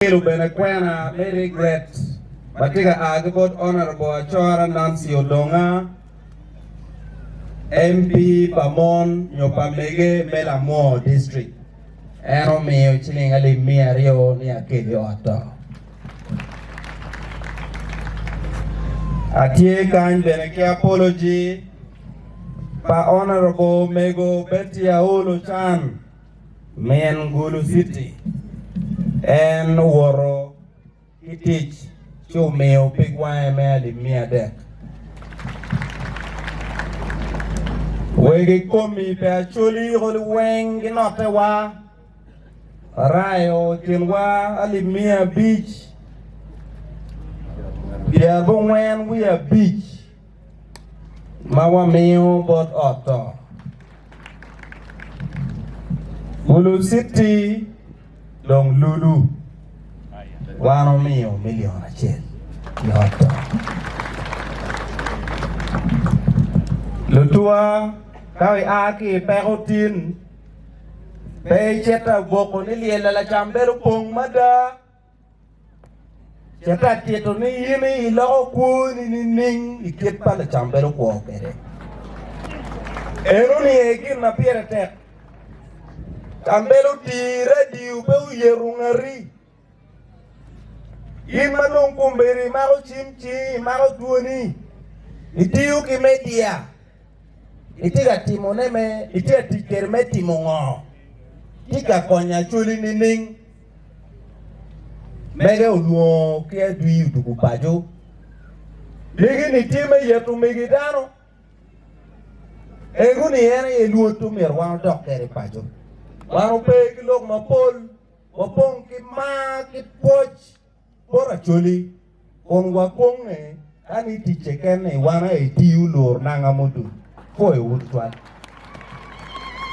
Akelo bene kwena me regret ma tye ka a ki bot Honourable Acora Nancy Odonga, MP pa mon nyo pa mege me Lamwo District. En omiyo ciling alip 200 ni akel i ot to. Atye kany bene ki apology pa Honourable Mego Betty Aol Ocan. Min Gulu City en owoto ki tic ci omiyo pig wange me alip 300. Wegi komi pe Acholi olo weng ginotte wa Arayo i kinwa alip 500 95 ma wamiyo bot ot to. Gulu City dong lulu wan omiyo milion acel i ot to. Lutuwa ka ia ki i peko tin pe icito agwoko ni lyel lacam bedo pong mada. Cit atito ni in iloko kwoni nining i kit pa lacam bedo kwo kwede. Eno ni aye gin ma pire tek. Cambelo oti radio pe oyeto ngati. In ma dong kombeddi imako cim cingi, imako dwoni, itiyo ki media, itye ka timone me, itye ka tic kwede me timo ngo? Tye ka konyo Acholi nining? Mege olwongo ki adwi odwogo paco. Megi-ni tye me yeto megi dano. Ego-ni en aye lwod myero wan odok kwede paco. Wan ope ki lok mapol, wapong ki mar ki pwoc bot Acholi kun wakwonge ka ni ticce kene wan aye tiyo lur nanga mudu. Pwoyowu tutwal.